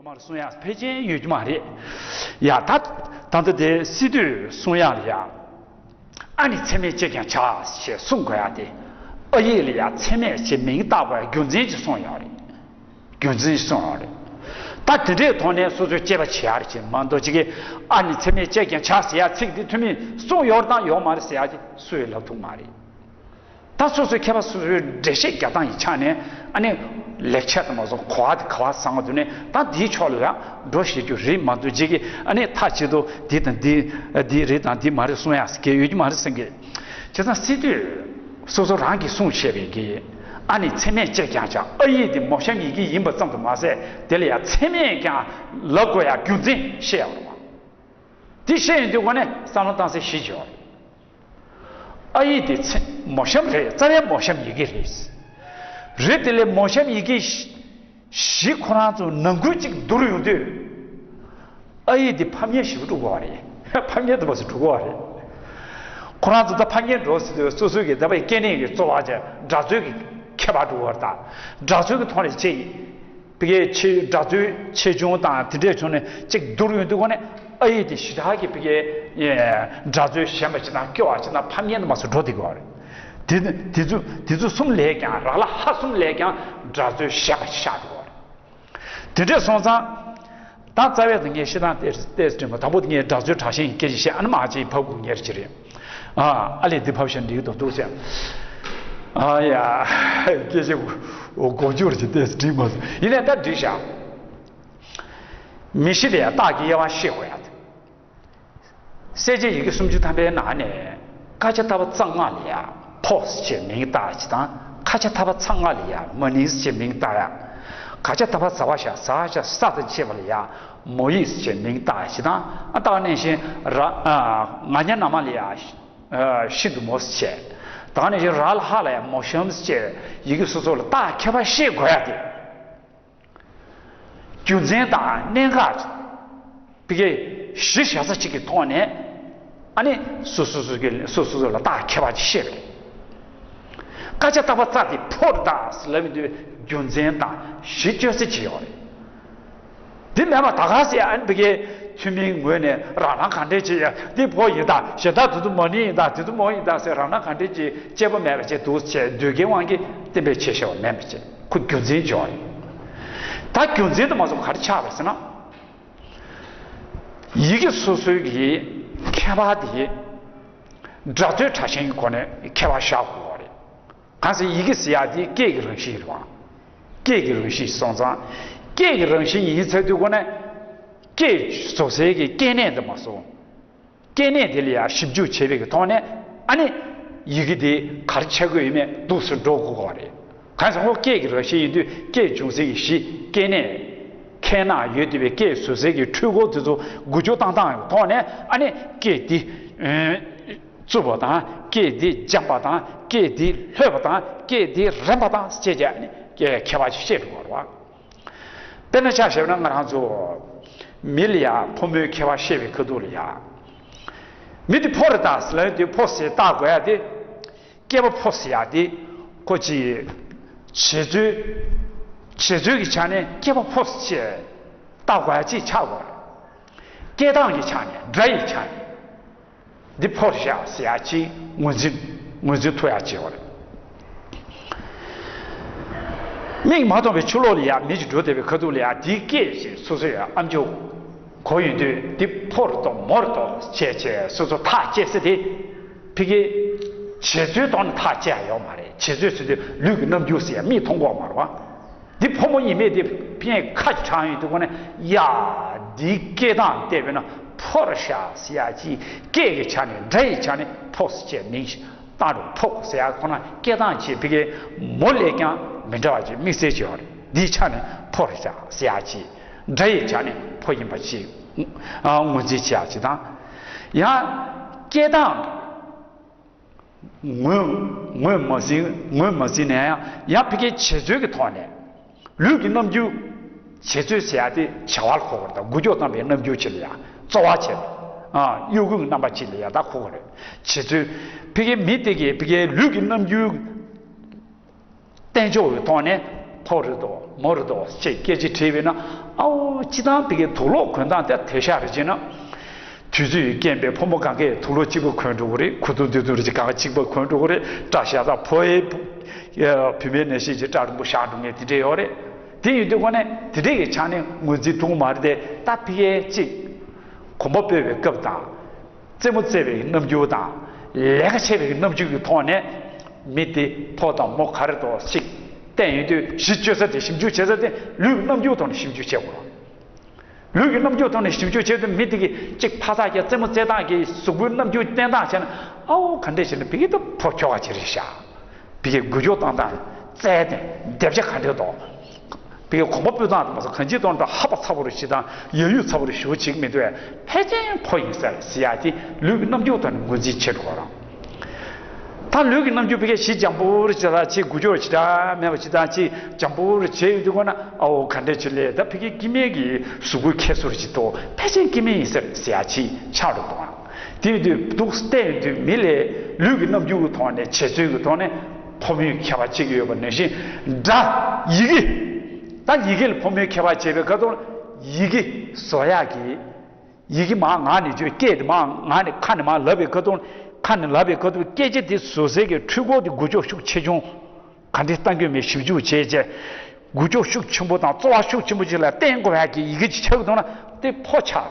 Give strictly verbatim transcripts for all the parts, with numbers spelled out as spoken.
མར་གསུང་ཡག་ཕལ་ཆེར་ཡོད་ཀྱི་མ་རེད། ཡ་ད་ད་ལྟ་དེ་སི་ཏུས་གསུང་ཡག་ལ་ཡ། ཨ་ནི་ཚད་མས་དཔྱད་ཀྱང་བྱ་ཞེས་གསུང་དགོས་ཡག་དེ། ཨ་ཡིག་ལ་ཡ་ཚད་མས་ཞེས་མིང་བཏགས་པའི་རྒྱུ་མཚན་ཅིག་གསུངས་ཡོད་རེད། རྒྱུ་མཚན་ཞིག་གསུངས་ཡོད་རེད། ད་དེ་འདྲའི་ཐོག་ནས་སོ་སོས་དཔྱད་པ་བྱེད་ཡག་རེད་ཅེས་མ་གཏོགས་ཅིག་གིས་ཨ་ནི་ཚད་མས་དཔྱད་ཀྱང་བྱ་ཟེར་ཡག་ཚིག་འདི་ཐུན་མིན་གསུངས་ཡོད་དང་ཡོད་མ་རེད་ཟེར་ཡག་ཅིག་སུས་ལབ་ཐུབ་མ་རེད། ད་སོ་སོའི་མཁས་པ་སོ་སོའི་འགྲེལ་བཤད་རྒྱག་སྟངས་ཡི་ཆ་ནས་ཨ་ནི་ལེགས་ཆ་དུ་མ་སོང་གོ་བ་དེ་ག་བ་བཟང་བ་དུ་ནས་ད་འདིའི་ཕྱོགས་ལ་ཡང་འགྲོ་ཤེས་རྒྱུ་རེད་མ་གཏོགས་ཅིག་གིས་ཨ་ནི་མཐའ་གཅིག་ཏུ་འདི་དང་འདི་འདི་རེད་དང་འདི་མ་རེད་གསུང་ཡག་གི་ཡོད་ཀྱི་མ་རེད་བསམ་གི། བྱས་ཙང་སི་ཏུས་སོ་སོ་རང་གིས་གསུངས་བྱས་པའི་གི་ཨ་ནི་ཚད་མས་དཔྱད་ཀྱང་བྱ་ཨ་ཡིག་དེ་མོ་གཤམ་ཡི་གེ་ཡིན་པ་ཙམ་དུ་མ་ཟད་དེ་ལ་ཡང་ཚད་མས་ཀྱང་ལབ་དགོས་ཡག་རྒྱུ་མཚན་བཤད་ཡག་རེད་བ། དེ་བཤད་ཡོང་དུས་སྒོ་ནས་བསམ་བློ་བཏང་སའི་གཞི་བྱས་པ་རེད། ཨ་ཡིག་དེ་ཚེ་མོ་གཤམ་རེད། རྩ་བའི་མོ་གཤམ་ཡི་གེ་རེད། རེད་དེ་ལས་མོ་གཤམ་ཡི་གེ་བཞི་ཁོ་རང་ཚོ་ནང་ཁུལ་གཅིག་བསྡུར་ཡོང་དུས། ཨ་ཡིག་དེ་ཕམ་ཉེས་ཞེ་པོ་འགྲོ་གི་ཡོད་རེད། ཕམ་ཉེས་དུ་མ་སུ་འགྲོ་གི་ཡོད་རེད། ཁོ་རང་ཚོ་ད་ཕམ་ཉེས་འགྲོ་ཟེར་དུས་སོ་སོའི་གི་ད་པའི་སྐྱེ་གནས་ཀྱི་རྩོལ་བ་ཅན་སྒྲ་རྩོལ་གྱི་ཁྱད་པར་འགྲོ་གི་ཡོད་རེད་ད། སྒྲ་རྩོལ་གྱི་ཐོག་ནས་ཅིག་ཕ་གིའི་ཆེ་སྒྲ་རྩོལ་ཆེ་ཆུང་དང་དེ་འདྲས་བྱུང་ནས་གཅིག་བསྡུར་ཡོང་དུས་སྒོ་ནས་ཨ་ཡིག་དེ་ཞེ་དྲག་གི་ཕ་གིའི་སྒྲ་རྩོལ་ཞན་པ་ཅིག་དང་སྐྱོ་བ་ཅིག་དང་ཕམ་ཉེས་དུ་མ་སུ་འགྲོ་བསྡད་ཀྱི་ཡོད་རེད། དེ་དེ་ཚོ་དེ་ཚོ་གསུམ་ལས་ཀྱང་ར་ལ་ཧ་གསུམ་ལས་ཀྱང་སྒྲ་རྩོལ་ཞན་པ་ཞིག་ཆགས་བསྡད་ཀྱི་ཡོད་རེད། དེ་འདྲས་སོང་ཙང་། ད་རྩ་བའི་དེ་ངས་བཤད་སྟངས་ཏེས་ཏེས་དྲན་པ་དང་པོ་དེ་ངས་སྒྲ་རྩོལ་དྲག་ཞན་གྱི་སྐད་ཆ་བཤད་ཨ་ནི་མ་ཅིག་ཕབ་དགོས་ངེས་ཅི་རེད། ཨ་ཨ་ལས་འདི་ཕབ་ཤ་འགྲིག་འདུག་འདུག་ཟེར། ཨ་ཡ། སྐད་ཆ་གོ་རྒྱུར་གྱི་ཏེས་འགྲིག་མ་སོང་ཡིན་ནའི་ད་འགྲིག་ཤག་མི་ཤི་ལ་ཡ་རྟགས་ཀྱི་དབྱེ་བ་ཤེས་དགོས་ཡ། གསལ་བྱེད་ཡི་གེ་སུམ་ཅུ་ཐམ་པའི་ནང་ནས་ཀ་ཆ་ཐ་བ་ཙ་ལྔ་ལ་ཡ་ཕོ་ཟེར་བྱས་མིང་བཏགས་ཅིག་དང་ཀ་ཆ་ཐ་བ་ཚ་ལྔ་ལ་ཡ་མ་ནིང་ཟེར་བྱས་མིང་བཏགས་ཡ། ཀ་ཆ་ཐ་བ་ཛ་བ་ཞ་ཟ་ཞ་ས་དང་བཅས་པ་ལ་ཡ་མོ་ཡིག་ཟེར་བྱས་མིང་བཏགས་ཅིག་དང་ཨ་ད་ག་ནང་བཞིན་ར་ང་ཉ་ན་མ་ལ་ཡ་ཤིན་ཏུ་མོ་ཟེར་བྱས། ད་ག་ནང་བཞིན་ར་ལ་ཧ་ལ་ཡ་མོ་གཤམ་ཟེར་བྱས་ཡི་གེ་སོ་སོ་ལ་རྟགས་ཁྱད་པར་ཤེས་དགོས་ཡ་དེ། རྒྱུ་མཚན་དང་གནད་འགག་ཕ་གི་གཞི་བཞག་ས་གཅིག་གི་ཐོག་ནས་ཨ་ནི་སོ་སོ་སོ་གི་སོ་སོ་སོ་ལ་རྟགས་ཁྱད་པར་ཅིག་བཤད་པ་རེད། ཀ་ཆ་ཐ་བ་ཙ་དེ་ཕོ་རུ་རྟགས་ལབ་ཡོང་དུས་རྒྱུ་མཚན་དང་གཞི་བཅོལ་ས་ཅིག་ཡོད་རེད། དེ་མེད་པ་ད་ག་ཟེ་ཨ་ནི་ཕ་གི་ཐུན་མིན་ངོས་ནས་རང་རང་ག་འདྲས་ཅིག་ཡ་འདི་ཕོ་ཡིན་ད་གཞན་དག་དེ་ཚོ་མོ་ནི་ཡིན་ད་དེ་ཚོ་མོ་ཡིན་ད་ཟེར་རང་རང་ག་འདྲས་ཅིག་དཔྱད་པ་མེད་པ་ཅིག་འདུག་ཅེས་འདོད་ཀྱི་དབང་གིས་གཏན་འབེབས་བྱས་བཞག་པ་མེད་པ་ཅིག་ཁོ་རྒྱུ་མཚན་འཇོག་རེད། ད་རྒྱུ་མཚན་དུ་མ་སོང་ག་རེ་ཆགས་པ་ཟེར་ན། ཡི་གེ་སོ་སོའི་གི་ཁྱད་པར་དེ་སྒྲ་རྩོལ་དྲག་ཞན་གྱི་སྒོ་ནས་ཁྱད་པར་བཞག་དགོས་པ་རེད། གང་ཟེར་ཡི་གེ་ཟེར་ཡག་དེ་སྐད་ཀྱི་རང་བཞིན་རེད་བ། སྐད་ཀྱི་རང་བཞིན་སོང་ཙང་། སྐད་ཀྱི་རང་བཞིན་ཡིན་ཚར་དུས་སྒོ་ནས། སྐད་བཟོ་སའི་གི་སྐྱེ་གནས་དུ་མ་སོང་། སྐྱེ་གནས་དེ་ལ་ཡང་ཞིབ་འཇུག་བྱས་པའི་གི་ཐོག་ནས་ཨ་ནི་ཡི་གེ་དེ་ག་རེ་ཆགས་ཀྱི་ཡོད་མེད་འདུག་སེ་འགྲོ་དགོས་པ་རེད། གང་ཟེར་ཁོ་སྐད་ཀྱི་རང་བཞིན་ཡིན་དུས་སྐད་འབྱུང་སའི་གི་གཞི་སྐྱེ་གནས་ཁྱེད་ན་ཡོད་བསྡད་པའི་སྐད་བཟོ་སའི་གི་འཕྲུལ་འཁོར་དེ་ཚོ་འགུལ་སྐྱོད་བཏང་སྟངས་ཀྱི་ཐོག་ནས་ཨ་ནི་སྐད་དེ་ཨ་རྩུབ་པ་དང་སྐད་དེ་འཇམ་པ་དང་སྐད་དེ་ལྷོད་པ་དང་སྐད་དེ་རན་པ་དང་ཞེས་བྱས་ཨ་ནི་ཁྱད་པར་ཅིག་བཤད་འགྲོ་དགོས་རེད་བ། དཔེར་ན་ཆ་བཞག་ན་ང་རང་ཚོ་མི་ལ་ཡ་ཕོ་མོའི་ཁྱད་པར་བཤད་པའི་ཁ་ཐུག་ལ་ཡ། མི་དེ་ཕོ་རེད་ད་ཟེར་ལབ་དུས་ཕོ་ཟེར་བཏགས་དགོས་ཡ་དེ། སྐྱེས་པ་ཕོ་ཟེར་ཡ་དེ། ཁོ་ཅི། བྱེད་ཚུལ། བྱེད་ཚུལ་གྱི་ཆ་ནས་སྐྱེས་པ་ཕོ་ཟེར་བཏགས་དགོས་ཡ་ཅིག་ཆགས་དགོས་རེད། སྐྱེ་སྟངས་ཀྱི་ཆ་ནས་སྒྲ་ཡི་ཆ་ནས། འདི་ཕོ་རེད་ཤག་ཟེར་ཡག་ཅིག་ངོས་འཛིན་ངོས་འཛིན་ཐུབ་ཡག་ཅིག་ཡོད་རེད། མིག་མ་མཐོང་བའི་ཕྱི་ལོགས་ལ་ཡ་མི་ཅིག་འགྲོ་བསྡད་པའི་ཁ་ཐུག་ལ་ཡ་དེའི་སྐད་ཅེས་སོ་སོ་ཡ་ཨམ་ཅོག་གོ་ཡོང་དུས་འདི་ཕོ་རེད་དོ་མོ་རེད་དོ་བྱས་བྱས་སོ་སོ་ཐག་བཅད་ས་དེ་ཕ་གི་བྱེད་ཚུལ་ཐོག་ནས་ཐག་བཅད་ཡ་ཡོད་མ་རེད། བྱེད་ཚུལ་ཟེར་དུས་ལུས་ཀྱི་རྣམ་འགྱུར་ཟེར་ཡ་མིག་མཐོང་གི་ཡོད་མ་རེད་བ། འདི་ཕོ་མོ་ཡིན་མེད་དེ་ཕན་ཁ་ཅིག་དྲངས་ཡོང་དུས་སྒོ་ནས་ཡ། འདིའི་སྐད་གདངས་བལྟས་པས་ན་ཕོ་རེད་ཤག་ཟེར་ཡག་ཅིག་སྐད་ཀྱི་ཆ་ནས་སྒྲ་ཡི་ཆ་ནས་ཕོ་ཟེར་བྱས་མིང་ཞིག་བཏགས་འགྲོ། ཕོ་ཟེར་ཡག་ཁོ་ན་སྐད་གདངས་ཅིག་ཕ་གི་མོ་ལས་ཀྱང་མི་འདྲ་བ་ཅིག་དམིགས་བསལ་ཅིག་ཡོད་རེད། འདིའི་ཆ་ནས་ཕོ་རེད་ཤག་ཟེར་ཡག་ཅིག་སྒྲ་ཡི་ཆ་ནས་ཕོ་ཡིན་པ་ཅིག་ཨ་ངོས་འཛིན་བྱེད་ཡག་ཅིག་དང་། ཡང་སྐད་གདངས། ངོས་ངོས་མ་ཟིན་ངོས་མ་ཟིན་ནས་ཡང་ཡང་ཕ་གིའི་བྱེད་ཚུལ་གྱི་ཐོག་ནས་ལུས་ཀྱི་རྣམ་འགྱུར། བྱེད་ཚུལ་ཟེར་ཡ་དེ་བྱ་བ་ལ་གོ་དགོས་རེད་ད། འགུལ་སྐྱོད་བཏང་བའི་རྣམ་འགྱུར་ཅིག་ལ་ཡ་རྩོལ་བ་བྱེད་པ། ཨ་གཡོ་འགུལ་གྱི་རྣམ་པ་ཅིག་ལ་ཡ་ད་གོ་དགོས་རེད། བྱེད་ཚུལ་ཕ་གིའི་མི་དེ་གིས་ཕ་གིའི་ལུས་ཀྱི་རྣམ་འགྱུར། བསྟན་ཕྱོགས་ཀྱི་ཐོག་ནས་ ཕོ་རེད་དོ། མོ་རེད་དོ་ཅེས་སྐད་ཆ་དྲིས་པས་ན། ཨའོ། སྤྱིར་བཏང་བི་གའི་དུག་ལོག་གོན་སྟངས་དེ་དེ་ཤ་རེད་ཅེ་ན། དུས་ཚོད་ཀྱི་རྐྱེན་པས་ཕོ་མོ་གང་གས་དུག་ལོག་གཅིག་པ་གོན་འགྲོ་གི་རེད། གོས་ཐུང་དེ་ཚོ་རེད་ཅེ་གང་ག་གཅིག་པ་གོན་འགྲོ་གི་རེད། སྐྲ་ཤ་ཚ་ཕོ་ཡི་བུད་མེད་ནང་བཞིན་གྱི་སྐྲ་རིང་པོ་བཞར་འགྲོ་མཁན་དེ་འདྲས་ཡོད་རེད། དེ་ཡིན་དུས་གོ་ནས་དེ་འདྲས་ཀྱི་ཆ་ནས་ངོས་འཛིན་ཐུབ་ཀྱི་མ་རེད་དེ། ད་བི་གའི་གཅིག་གོམ་པ་སྤོས་པའི་སྐབས་དང་། རྩེད་མོ་རྩེ་བའི་རྣམ་འགྱུར་དང་། ལས་ཀ་བྱེད་པའི་རྣམ་འགྱུར་གྱི་ཐོག་ནས། མི་དེ་ཕོ་དང་མོ་ག་རེ་འདུག་ཅིག་བལྟས་ཡོང་དུས། གཞི་བཅོལ་ས་དེ། ཞིབ་འཇུག་བྱེད་ས་དེ་ལུས་ཀྱི་རྣམ་འགྱུར་ཐོག་ནས་ཞིབ་འཇུག་བྱེད་དགོས། ལུས་ཀྱི་རྣམ་འགྱུར་ཐོག་ནས་ཞིབ་འཇུག་བྱེད་དུས། མི་དེ་གིས་གཅིག་འཕག་འཚག་རྒྱག་རྩེད་མོ་རྩེ་སྟངས་ཀྱི་གཟུགས་པོའི་རྣམ་འགྱུར་བསྟན་སྟངས་བྱས་ན། ཨའོ། ག་འདྲས་བྱས་ན་བི་གའི་ད་ཕོ་ཁྱོ་ག་ཅིག་རེད་ཤག་བི་གའི་འགུལ་སྐྱོད་བཏང་སྟངས། རྩལ་དང་རྡེབ་སྦྱོར་ག་འདྲས་འདུག་བི་གའི་གོམ་པ་སྤོས་སྟངས་དེ་མ་ཟད་གང་ཅིའི་ཐོག་ནས་ཧ་པ་ཚ་པོ་རུ་ཞིག་དང་། ཡ་ཡུས་ཚ་པོ་རུ་ཞུ་ཅིག་མི་འདུག་བས། ཕལ་ཆེར་ཕོ་ཡིན་ས་རེད་ཟེར་ཡ་དེ་ལུས་ཀྱི་རྣམ་འགྱུར་ཐོག་ནས་ངོས་འཛིན་བྱེད་འགྲོ་རང་། ད་ལུས་ཀྱི་རྣམ་འགྱུར་བི་གའི་ཞིག་འཇམ་པོ་རུ་ཅིག་དང་། ཅིག་འགུལ་སྐྱོད་ཞེ་དྲག་མེད་པ་ཅིག་དང་། ཅིག་འཇམ་པོ་རུ་བྱས་ཡོང་དུས་གོ་ན། ཨའོ། ག་འདྲས་ཅིག་ལས་ད་བི་གའི་སྐྱེ་དམན་གྱི་གཟུགས་པོའི་ཁྱད་གསོ་རུ་ཅིག་འདུག་ཕལ་ཆེར་སྐྱེ་དམན་ཡིན་ས་རེད་ཟེར་ཡ་ཅིག་ཆགས་འགྲོ་འདུག་དེ་ཡིན་དུས་འདུག་བལྟས་ཡོང་དུས། མི་ལ་ལུས་ཀྱི་རྣམ་འགྱུར་གྱི་ཐོག་ནས། བྱེད་ཚུལ་གྱི་ཐོག་ནས་ཕོ་མོའི་ཁྱད་པར་ཕྱེ་གི་ཡོད་པ་ནང་བཞིན། སྒྲ། ཡི་གེ། ད་ཡི་གེ་ལ་ཕོ་མོའི་ཁྱད་པར་ཕྱེ་བའི་ཁ་ཐོག་ཡི་གེ་བཟོ་ཡག་གི། ཡི་གེ་མར་ངག་ནས་བརྗོད། སྐད་དེ་མར་ངག་ནས། ཁ་ནས་མར་ལབ་པའི་ཁ་ཐོག་ཁ་ནས་ལབ་པའི་ཁ་ཐོག་སྐད་ཆ་དེ་བཟོ་སའི་གི་འཕྲུལ་འཁོར་དེ་འགུལ་སྐྱོད་ཤུགས་ཆེ་ཆུང་ག་འདྲས་བཏང་གི་ཡོད་མེད་ཞིབ་འཇུག་བྱས་བྱས། འགུལ་སྐྱོད་ཤུགས་ཆེན་པོ་དང་རྩོལ་བ་ཤུགས་ཆེན་པོ་ཅིག་ལ་བརྟེན་དགོས་ཡག་གི་ཡི་གེ་ཅིག་ཆགས་ཀྱི་འདུག་ན། དེ་ཕོ་ཆགས་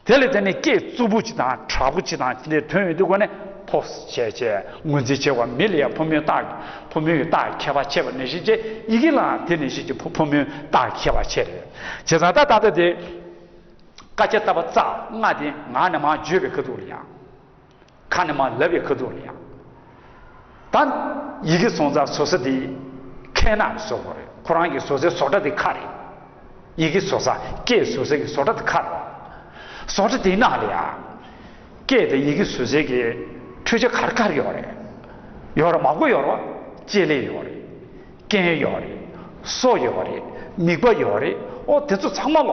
རེད། དེ་ལ་བརྟེན་ནས་སྐད་རྩུབ་པོ་ཅིག་དང་དྲག་པོ་ཅིག་དང་དེ་འདྲའི་ཐོན་ཡོང་དུས་གོ་ནས་ཕོ་བྱས་བྱས་ངོས་འཛིན་བྱེད་པ། མི་ལ་ཡང་ཕོ་མོའི་རྟགས། ཕོ་མོའི་རྟགས་ཁྱད་པར་ཕྱེ་བ་ནང་བཞིན་བྱས། ཡི་གེ་ལའང་དེ་ནང་བཞིན་གྱི་ཕོ་ཕོ་མོའི་རྟགས་ཁྱད་པར་ཕྱེ་རེད། བྱས་ཙང་ད་ད་ལྟ་དེ་ཀ་ཁྱ་ཏ་པ་ཙ་ལྔ་དེ་ངག་ནས་མར་བརྗོད་པའི་ཁ་ཐུག་ལ་ཡང་། ཁ་ནས་མར་ལབ་པའི་ཁ་ཐུག་ལ་ཡང་། ད་ཡི་གེ་སོང་ཙང་བཟོ་ས་དེ་ཁའི་ནང་ལ་བཟོ་དགོས་རེད། ཁོ་རང་གི་བཟོ་སའི་བཟོ་གྲྭ་དེ་ཁ་རེད། ཡི་གེ་བཟོ་ས། སྐད་བཟོ་སའི་གི་བཟོ་གྲྭ་དེ་ཁ་རེད། བཟོ་གྲྭ་དེའི་ནང་ལ་ཡང་། སྐད་དེ་ཡི་གེ་བཟོ་སའི་གི་འཕྲུལ་ཆས་ག་རེ་ག་རེ་ཡོད་རེད། ཡོད་རེད། མང་པོ་ཡོད་རེད། ལྕེ་ལེ་ཡོད་རེད། སྐེ་ཡོད་རེད། སོ་ཡོད་རེད། མིད་པ་ཡོད་རེད། ཨོ། དེ་ཚོ་ཚང་མ་ལ་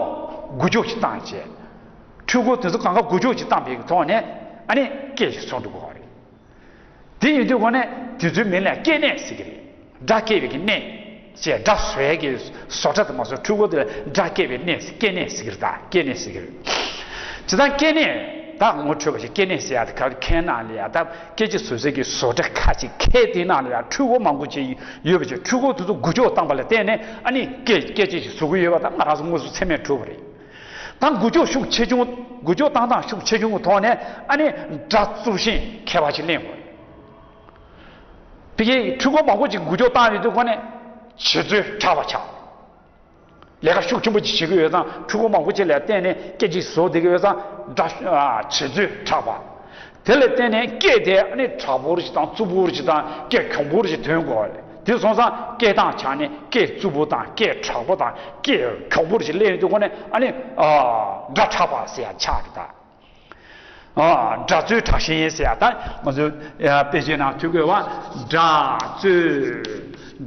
འགུལ་སྐྱོད་ཅིག་བཏང་བྱས། འཕྲུལ་འཁོར་དེ་ཚོ་གང་ག་འགུལ་སྐྱོད་ཅིག་བཏང་པའི་ཐོག་ནས། ཨ་ནི་སྐད་ཅིག་བཟོ་འགྲོ་གི་རེད། དེ་ཡིན་དུས་གོ་ནས་དེ་ཚོའི་མིང་ལ་སྐད་སྣ་ཟེར་གི་རེད། སྒྲ་སྐྱེ་བའི་གི་སྣ་ཅེས། སྒྲ་བཟོ་ཡས་ཀྱི་བཟོ་གྲྭ་དེ་མ་བཟོ། འཕྲུལ་འཁོར་དེ་ལ་སྒྲ་སྐྱེ་བའི་སྣ་ཟེར། སྐད་སྣ་ཟེར་གི་རེད། ད་སྐད་སྣ་ཟེར་གི་རེད། ཇི་ལྟར་སྐད་སྣ། ད་ངོ་འཕྲོད་པ་ཞིག་སྐད་སྣ་ཟེར་ཡ་དེ་ག་ཁའི་ནང་ལ་ཡ། ད་སྐད་ཆ་བཟོ་སའི་གི་བཟོ་གྲྭ་ཁ་ཅིག་ཁའི་དེའི་ནང་ལ་ཡ་འཕྲུལ་འཁོར་མང་པོ་ཅིག་ཡོད་པ་ཅིག་འཕྲུལ་འཁོར་དེ་ཚོ་འགུལ་སྐྱོད་བཏང་པ་ལ་བརྟེན་ནས། ཨ་ནི་སྐད་སྐད་ཆ་ཞིག་བཟོ་གི་ཡོད་པ། ད་ང་རང་ཚོ་དངོས་སུ་ཚད་མས་གྲུབ་པ་རེད། ད་འགུལ་སྐྱོད་ཤུགས་ཆེ་ཆུང་། འགུལ་སྐྱོད་བཏང་སྟངས་ཤུགས་ཆེ་ཆུང་གི་ཐོག་ནས། ཨ་ནི་སྒྲ་རྩུབ་ཞན་ཁྱད་པར་ཅིག་ལེན་དགོས་རེད། དེ་གའི་འཕྲུལ་འཁོར་མང་པོ་ཅིག་འགུལ་སྐྱོད་བཏང་ཡོང་དུས་གོ་ནས་བྱེད་རྩོལ་དྲག་པ་ཆགས། ལས་ཀ་ཤུགས་ཆེན་པོ་ཅིག་བྱེད་ཀྱི་ཡོད་ཙང་། འཕྲུལ་འཁོར་མང་པོ་ཅིག་ལ་བརྟེན་ནས་སྐད་ཅིག་བཟོ་བསྡད་ཀྱི་ཡོད་ཙང་། སྒྲ། ཨ། བྱེད་རྩོལ་དྲག་པ། དེ་ལ་བརྟེན་ནས་སྐད་དེ་ཨ་ནི་དྲག་པོ་རུ་ཞིག་དང་རྩུབ་པོ་རུ་ཞིག་དང་། སྐད་གྱོང་པོ་རུ་ཞིག་ཐོན་དགོས་རེད། དེ་སོང་ཙང་སྐད་གདངས་ཆག་ནས་སྐད་རྩུབ་པོ་དང་། སྐད་དྲག་པོ་དང་། སྐད་གྱོང་པོ་རུ་ཞིག་སླེབས་ཡོང་དུས་གོ་ནས། ཨ་ནི། ཨ། སྒྲ་དྲག་པ་ཟེར་ཡ་ཆགས་རེད་ད། ཨ། སྒྲ་རྩོལ་དྲག་ཞན་ཟེར་ཡ། ད་ང་ཚོའི་དཔེ་ཆའི་ནང་ཐོན་གྱི་ཡོད་པ། སྒྲ་རྩོལ།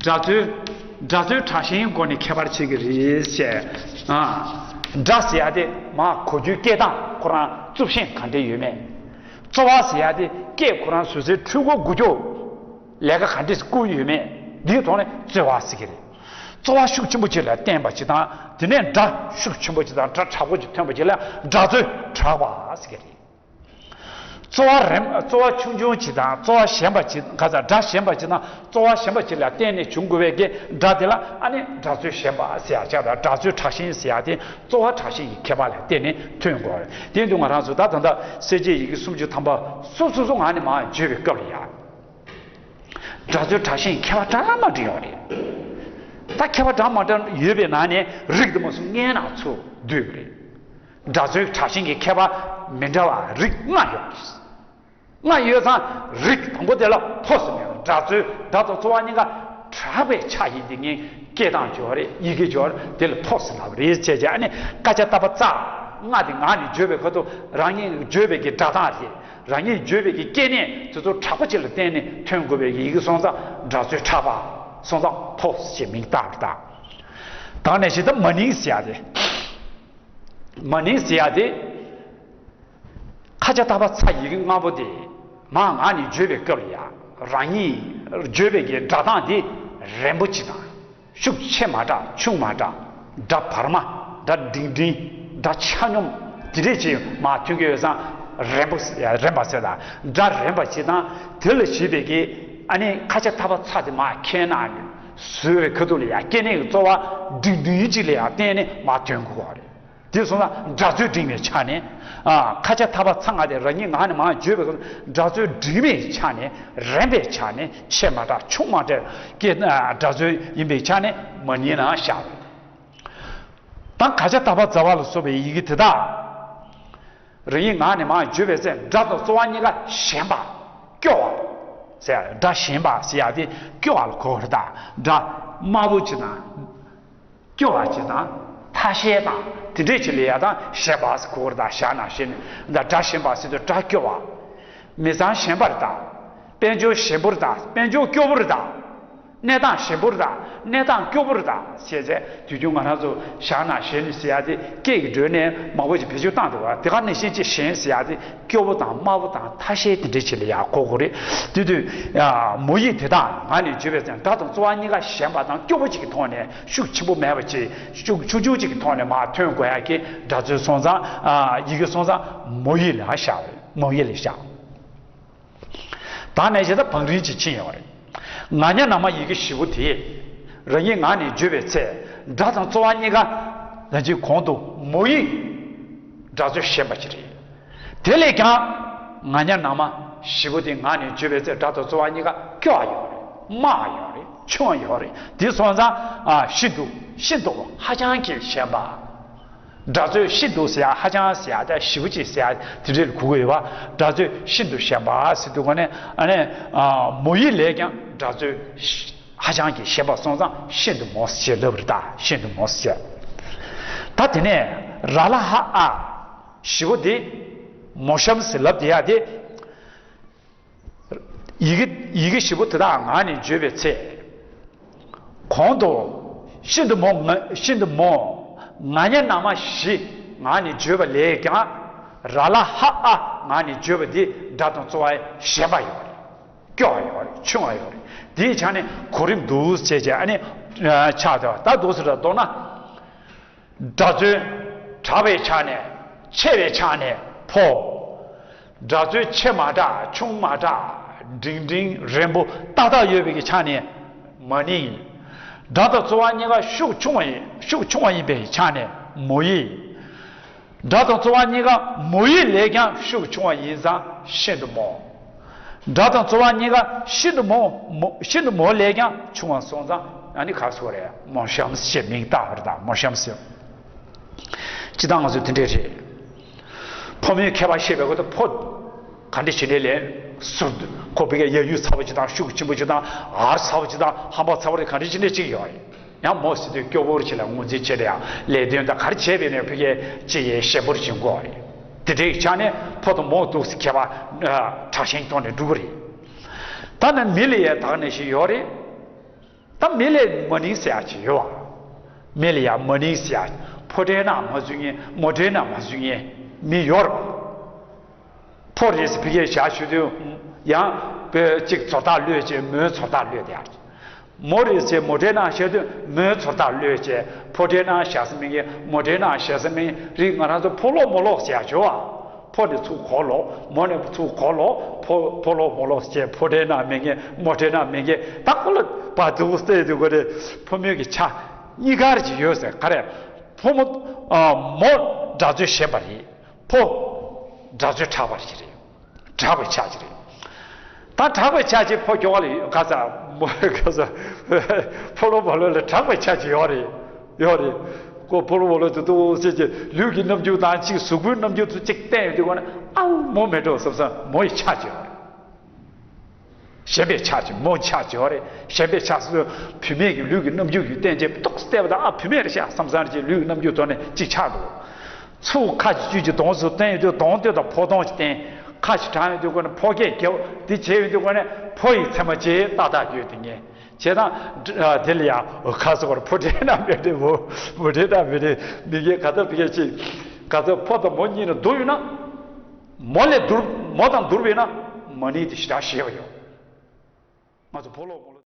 སྒྲ་རྩོལ། སྒྲ་རྩོལ་དྲག་ཞན་སྒོ་ནས་ཁྱད་པར་ཕྱེ་གི་རེད་ཟེར། ཨ། སྒྲ་ཟེར་ཡ་དེ་མར་གོ་རྒྱུའི་སྐད་གདངས་ཁོ་རང་རྩུབ་ཞན་ག་འདྲ་ཡོད་མེད། རྩོལ་བ་ཟེར་ཡ་དེ་སྐད་ཁོ་རང་བཟོ་སའི་འཕྲུལ་འཁོར་འགུལ་སྐྱོད་ལས་ཀ་ག་འདྲས་བསྐུལ་ཡོད་མེད། འདིའི་ཐོག་ནས་རྩོལ་བ་ཟེར་གི་རེད། རྩོལ་བ་ཤུགས་ཆེན་པོ་ཅིག་ལ་བརྟེན་པ་ཅིག་དང་། དེ་ནས་སྒྲ་ཤུགས་ཆེན་པོ་ཅིག་དང་། སྒྲ་དྲག་པོ་ཅིག་ཐོན་པ་ཅིག་ལ་སྒྲ་རྩོལ་དྲག་པ་ཟེར་གི་རེད། རྩོལ་བ་རིམ། རྩོལ་བ་ཆུང་ཆུང་ཅིག་དང་། རྩོལ་བ་ཞན་པ་ཅིག་ག་ས། སྒྲ་ཞན་པ་ཅིག་དང་རྩོལ་བ་ཞན་པ་ཅིག་ལ་བརྟེན་ནས་བྱུང་དགོས་པའི་གི་སྒྲ་དེ་ལ་ཨ་ནི་སྒྲ་རྩོལ་ཞན་པ་ཟེར་ཡ་ཆགས་དང་། སྒྲ་རྩོལ་དྲག་ཞན་ཟེར་ཡ་དེ་རྩོལ་བ་དྲག་ཞན་གྱི་ཁྱད་པར་ལ་བརྟེན་ནས་ཐོན་དགོས་རེད། དེ་དུས་ང་རང་ཚོ་ད་ད་ལྟ་གསལ་བྱེད་ཡི་གེ་སུམ་ཅུ་ཐམ་པ་སོ་སོ་སོ་ངག་ནས་མར་བརྗོད་པའི་སྐབས་ལ་ཡ། སྒྲ་རྩོལ་དྲག་ཞན་ཁྱད་པར་འདྲ་མ་འདྲ་ཡོད་རེད། ད་ཁྱད་པར་འདྲ་མ་འདྲ་ཡོད་པའི་ནང་ནས་རིགས་དེ་མ་སུ་ལྔའི་ནང་ཚུར་བསྡུས་པ་རེད། སྒྲ་རྩོལ་དྲག་ཞན་གྱི་ཁྱད་པར་མི་འདྲ་བ་རིགས་ལྔ་ཡོད་རེད། ལྔ་ཡོད་ཙང་། རིགས་དང་པོ་དེ་ལ་ཕོ་ཟེར་ནས། སྒྲ་རྩོལ། སྒྲ་དང་རྩོལ་བ་གཉིས་ཀ་དྲག་པའི་ཆ་ཡིན་དེ་ངས་སྐད་གདངས་སྦྱོར་རེད། ཡི་གེ་སྦྱོར། དེ་ལ་ཕོ་ཟེར་ལབ་རེད་བྱས་བྱས། ཨ་ནི་ཀ་ཁྱ་ཏ་པ་ཙ་ལྔ་དེ་ངག་ནས་བརྗོད་པའི་ཁ་ཐུག་རང་ཉིད་བརྗོད་པའི་གི་སྒྲ་གདངས་རེད། རང་ཉིད་བརྗོད་པའི་གི་སྐད་སྣ་དེ་ཚོ་དྲག་པོ་ཅིག་ལ་བརྟེན་ནས་ཐོན་དགོས་པའི་གི་ཡི་གེ་སོང་ཙང་། སྒྲ་རྩོལ་དྲག་པ་སོང་ཙང་ཕོ་ཞེས་མིང་བཏགས་པ་དང་། དེ་ནང་བཞིན་ད་མ་ནིང་ཟེར་ཡ་དེ། མ་ནིང་ཟེར་ཡ་དེ། ཁ་ཆ་ཏ་པ་ཚ་ཡི་གེ་ལྔ་པོ་དེ་མར་ངག་ནས་བརྗོད་པའི་སྐབས་ལ་ཡ། རང་ཉིད་བརྗོད་པའི་གི་སྒྲ་གདངས་དེ་རན་པོ་ཅིག་དང་ ཤུགས་ཆེ་མ་དྲགས་ཆུང་མ་དྲགས། སྒྲ་བར་མ། སྒྲ་ལྡིང་ལྡིང་། སྒྲ་ཆ་སྙོམས། དེ་འདྲས་ཅིག་མར་ཐོན་གྱི་ཡོད་ཙང་། རན་པོ། རན་པ་ཟེར་ད། སྒྲ་རན་པ་ཅིག་དང་། དེ་ལ་གཞིགས་པའི་གི། ཨ་ནི་ཁ་ཆེ་ཐག་པ་ཚ་དེ་མར་ཁྱེར་ན། བཟོ་བའི་ཁ་ཐུག་ལ་ཡ་སྐྱེ་གནས་ཀྱི་རྩོལ་བ་ལྡིང་ལྡིང་ཅིག་ལ་ཡ་བརྟེན་ནས་མར་ཐོན་དགོས་པ་རེད། དེ་སོང་ཙང་སྒྲ་ཚོད་འབྲིང་བའི་ཆ་ནས། ཨ། ཁ་ཆེ་ཐག་པ་ཚ་ང་དེ་རང་ཉིད་ངག་ནས་མར་བརྗོད་པའི་སྒྲ་ཚོད་འབྲིང་བའི་ཆ་ནས། རན་པའི་ཆ་ནས། ཆེ་མ་དྲགས་ཆུང་མ་དྲགས་ཀྱི་སྒྲ་ཚོད་ཡིན་པའི་ཆ་ནས་མ་ཎི་ནང་བཞག་པ་རེད། ད་ཁ་ཆེ་ཐག་པ་ཛ་བ་ལ་སོགས་པའི་ཡི་གེ་དེ་དག་རང་ཉིད་ངག་ནས་མར་བརྗོད་པའི་ཚེ། སྒྲ་དང་རྩོལ་བ་གཉིས་ཀ་ཞན་པ། སྐྱོ་བ་ཟེར། སྒྲ་ཞན་པ་ཟེར་ཡ་དེ་སྐྱོ་བ་ལ་གོ་བ་རེད་ད། སྒྲ་དམའ་པོ་ཅིག་དང་། སྐྱོ་བ་ཅིག་དང་། ཐ་ཤལ་དང་། དེ་འདྲས་ཅིག་ལ་ཡ་ད་ཞན་པ་ཟེར་གོ་བ་རེད་ད། བཞག་ན་ཞན། ད་སྒྲ་ཞན་པ་ཟེར་དུས་སྒྲ་སྐྱོ་བ། མི་ཚང་ཞན་པ་རེད་ད། དཔལ་འབྱོར་ཞན་པོ་རེད་ད། དཔལ་འབྱོར་སྐྱོ་བོ་རེད་ད། གནས་སྟངས་ཞན་པོ་རེད་ད། གནས་སྟངས་སྐྱོ་བོ་རེད་ད་ཟེར་ཚེ། དུས་རྒྱུན་ང་རང་ཚོ་བཞག་ན་ཞན་ཟེར་ཡ་དེ་སྐད་ཀྱི་སྒྲོས་ནས་མང་པོ་ཞིག་བེད་སྤྱོད་བཏང་འདུག་བ། དེ་ག་ནང་བཞིན་ཅིག་ཞན་ཟེར་ཡ་དེ་སྐྱོ་བོ་དང་དམའ་བོ་དང་ཐ་ཤལ་དེ་འདྲས་ཅིག་ལ་ཡ་གོ་དགོས་རེད། དེ་དུས་མོ་ཡིག་དེ་དག་ངག་ནས་བརྗོད་པའི་ཚེ། སྒྲ་དང་རྩོལ་བ་གཉིས་ཀ་ཞན་པ་དང་སྐྱོ་བོ་ཅིག་གི་ཐོག་ནས། ཤུགས་ཆེན་པོ་མེད་པ་ཅིག་ཤུགས་ཆུང་ཆུང་ཅིག་གི་ཐོག་ནས་མར་ཐོན་དགོས་ཡ་གི་སྒྲ་ཚོད་སོང་ཙང་། ཡི་གེ་སོང་ཙང་མོ་ཡིག་ལ་བཞག་མོ་ཡིག་ལ་བཞག་ད་ནས་བྱས་ད་བང་རིམ་ཅིག་ཕྱིན་ཡོད་རེད། ང་ཉ་ན་མ་ཡི་གེ་བཞི་པོ་དེ་རང་ཉིད་ངག་ནས་བརྗོད་པའི་ཚེ། སྒྲ་དང་རྩོལ་བ་གཉིས་ཀ་ལ་ཅིག་གོང་དུ་མོ་ཡིག་སྒྲ་ཚོད་ཞན་པ་ཅིག་རེད། དེ་ལས་ཀྱང་ང་ཉ་ན་མ་བཞི་པོ་དེ་ངག་ནས་བརྗོད་པའི་ཚེ། སྒྲ་དང་རྩོལ་བ་གཉིས་ཀ་སྐྱོ་བ་ཡོད་རེད། དམའ་བ་ཡོད་རེད། ཆུང་བ་ཡོད་རེད། དེ་སོང་ཙང་། ཨ། ཤིན་ཏུ། ཤིན་ཏུ་ཧ་ཅང་གི་ཞན་པ། སྒྲ་ཚོད་ཤིན་ཏུ་ཟེར་ཡ། ཧ་ཅང་ཟེར་ཡ་དང་ཞེ་པོ་ཅིག་ཟེར་ཡ་དེ་འདྲ་ལ་གོ་གི་ཡོད་པ། སྒྲ་ཚོད་ཤིན་ཏུ་ཞན་པ་ཟེར་དུས་ག་ནས། ཨ་ནི། ཨ། མོ་ཡིག་ལས་ཀྱང་སྒྲ་ཚོད་ཧ་ཅང་གི་ཞན་པ་སོང་ཙང་ཤིན་ཏུ་མོ་ཞེས་ལབ་རེད་ད། ཤིན་ཏུ་མོ་ཞེས། ད་དེ་ནས་ར་ལ་ཧ་ཨ་བཞི་པོ་དེ། མོ་གཤམ་ཟེར་ལབ་བསྡད་ཡ་དེ། ཡི་གེ། ཡི་གེ་བཞི་པོ་དེ་དག་ངག་ནས་བརྗོད་པའི་ཚེ། གོང་དུ་ཤིན་ཏུ་མོ། ཤིན་ཏུ་མོ། ང་ཉ་ན་མ་བཞི་ངག་ནས་བརྗོད་པ་ལས་ཀྱང་། ར་ལ་ཧ་ཨ་ངག་ནས་བརྗོད་པ་འདི་སྒྲ་དང་རྩོལ་བ་ཞན་པ་ཡོད་རེད། སྐྱོ་བ་ཡོད་རེད། ཆུང་བ་ཡོད་རེད། དེའི་ཆ་ནས་གོ་རིམ་འདུག་བྱས་བྱས། ཨ་ནི། ཆགས་ཏེ་ད་འདུག་ཟེར་ད་མདོར་ན། སྒྲ་ཚོད་དྲག་པའི་ཆ་ནས། ཆེ་བའི་ཆ་ནས་ཕོ། སྒྲ་ཚོད་ཆེ་མ་དྲགས་ཆུང་མ་དྲགས། འབྲིང་འབྲིང་རན་པོ་ཏག་ཏག་ཡོད་པའི་ཆ་ནས་མ་ཎི། སྒྲ་དང་རྩོལ་བ་གཉིས་ཀ་ཤུགས་ཆུང་བ་ཡིན། ཤུགས་ཆུང་བ་ཡིན་པའི་ཆ་ནས་མོ་ཡིག་སྒྲ་དང་རྩོལ་བ་གཉིས་ཀ་མོ་ཡིག་ལས་ཀྱང་ཤུགས་ཆུང་བ་ཡིན་ཙང་ཤིན་ཏུ་མོ། སྒྲ་དང་རྩོལ་བ་གཉིས་ཀ་ཤིན་ཏུ་མོ། མོ། ཤིན་ཏུ་མོ་ལས་ཀྱང་ཆུང་བ་སོང་ཙང་། ཨ་ནི་ག་རེ་ཟེར་དགོས་རེད། མོ་གཤམ་ཞེས་མིང་བཏགས་པ་རེད་ད། མོ་གཤམ་ཟེར། སྤྱིར་བཏང་ང་ཚོས་དེ་འདྲས་རེད། ཕོ་མོའི་ཁྱད་པར་ཤེས་པའི་སྐོར་དུ། ཕོ་ག་འདྲ་བྱས་ནས་ལས་ཟུར་ཁོ་ཕ་གིར་ཡ་ཡུས་ཚ་པོ་ཅིག་དང་། ཤུགས་ཆེན་པོ་ཅིག་དང་། ཨར་ཚ་པོ་ཅིག་དང་། ཧམ་པ་ཚ་པོ་རེད། ག་འདྲ་བྱས་ནས་ཅིག་ཡོད་རེད། ཡང་མོ་ཟེར་དུས་སྐྱོ་བོར་བྱེད་ལ་ངོས་འཛིན་བྱེད་ལ་ཡང་ལས་དོན་དང་ག་རེ་བྱས་པས་ནས་ཕ་གིར་ཅི་ཡས་ཞན་པོར་བྱེད་དགོས་རེད། དེ་འདྲའི་ཆ་ནས་ཕོ་དང་མོ་འདུག་སེ་ཁྱད་པར་དྲག་ཞན་ཐོག་ནས་འགྲོ་གི་རེད། ད་ནི་མི་ལ་ཡང་དག་ནས་ཞིག་ཡོད་རེད། ད་མི་ལ་མ་ནིང་ཟེར་ཡ་ཅིག་ཡོད་བ། མི་ལ་ཡང་མ་ནིང་ཟེར་ཡ། ཕོ་འདྲེ་ནང་མ་འཛུལ་མཁན། མོ་འདྲེ་ནང་མ་འཛུལ་མཁན་མི་ཡོད་རེད། ཕོ་རེད་ཟེར་ཕ་གིར་བཞག་ཞུ་དུས་ཡང་བོད་གཅིག་ཚོར་ཐག་གློད་བྱས། མོའི་ཚོར་ཐག་གློད་དེ་ཡ། མོ་རེད་ཟེར་མོ་འདྲེ་ནང་བཞག་དུས་མོའི་ཚོར་ཐག་གློད་བྱས། ཕོ་འདྲེ་ནང་བཞག་ས་མེད་མཁན། མོ་འདྲེ་ནང་བཞག་ས་མེད་མཁན་རིགས། ང་རང་ཚོ་ཕོ་ལོག་མོ་ལོག་ཟེར་ཡ་ཡོད་བ། ཕོ་ནས་ཚུར་གོ་ལོག། མོ་ནས་ཚུར་གོ་ལོག། ཕོ་ཕོ་ལོག་མོ་ལོག་བྱས། ཕོ་འདྲེ་ནང་མེད་མཁན། མོ་འདྲེ་ནང་མེད་མཁན། ད་ཁོ་ལ་བ་དུ་བོ་སྟེ་དུ་གོ་རེ། ཕོ་མོའི་གི་ཆ་གཉིས་ཀ་རེ་ཅིག་ཡོད་ཟེར། ག་རེ། ཕོ་མོ། ཨ། མོ་སྒྲ་ཚོད་ཞན་པ་རེད། ཕོ་སྒྲ་ཚོད་དྲག་པ་ཞིག་རེད། དྲག་པའི་ཆ་ཅིག་རེད། ད་དྲག་པའི་ཆ་ཅིག་ཕོ་སྐྱོ་བ་ལ་ཡོད། ག་ས་མོ་ག་ས། ཕོ་ལོག་མོ་ལོག་ལ་དྲག་པའི་ཆ་ཅིག་ཡོད་རེད། ཡོད་རེད། ཁོ་ཕོ་ལོག་མོ་ལོག་དུ་དུ་ཟེར་གྱི་ལུས་ཀྱི་རྣམ་འགྱུར་དང་གཅིག་གཟུགས་པོའི་རྣམ་འགྱུར་དུ་གཅིག་བསྟན་ཡོང་དུས་གོ་ནས། ཨའུ་མོ་མེད་འགྲོ་བསམ་བསམ། མོ་ཡི་ཆ་ཅིག་ཡོད་རེད། ཞན་པའི་ཆ་ཅིག་མོ་ཆ་ཅིག་ཡོད་རེད། ཞན་པའི་ཆ་སོ་སོ་བུད་མེད་ཀྱི་ལུས་ཀྱི་རྣམ་འགྱུར་གྱི་བསྟན་བྱས་ཏོག་ཙམ་བལྟས་པ་དང་། ཨ། བུད་མེད་རེད་ཤག་བསམ་བསམ་རེད་ཅེས་ལུས་ཀྱི་རྣམ་འགྱུར་ཐོག་ནས་ཅིག་ཆགས་འདུག་ཚུར་ཁ་ཅིག་གཅུས་ཀྱི་གདོང་ཚུར་བསྟན་ཡོང་དུས་གདོང་སྟོད་དང་ཕོ་གདོང་ཅིག་བསྟན། ཁ་ཅིག་དྲངས་ཡོང་དུས་གོ་ནས་ཕོ་སྐད་རྒྱབ། དེ་བྱས་ཡོང་དུས་གོ་ནས་ཕོ་ཡི་མཚན་མ་ཅིག་ཏག་ཏག་ཡོད་དེ་ངས་བྱས་ཙང་། དེ་ལ་ཡང་ཁ་སོ་བར་ཕོ་འདྲེ་ན་མི་འདྲེ། མོ་མོ་འདྲེ་ན་མི་འདྲེ། མི་གེ་ག་ཚོད་ཕ་གི་ཅིག་ག་ཚོད་ཕོ་དང་མོ་གཉིས་ནས་བསྡུར་ཡོང་ན། མོ་ལས་བསྡུར། མོ་དང་བསྡུར་བས་ན་མ་ནིང་དེ་ཞེ་དྲག་ཞན་པ་ཡོད། ང་ཚོ་ཕོ་ལོག་མོ་ལོག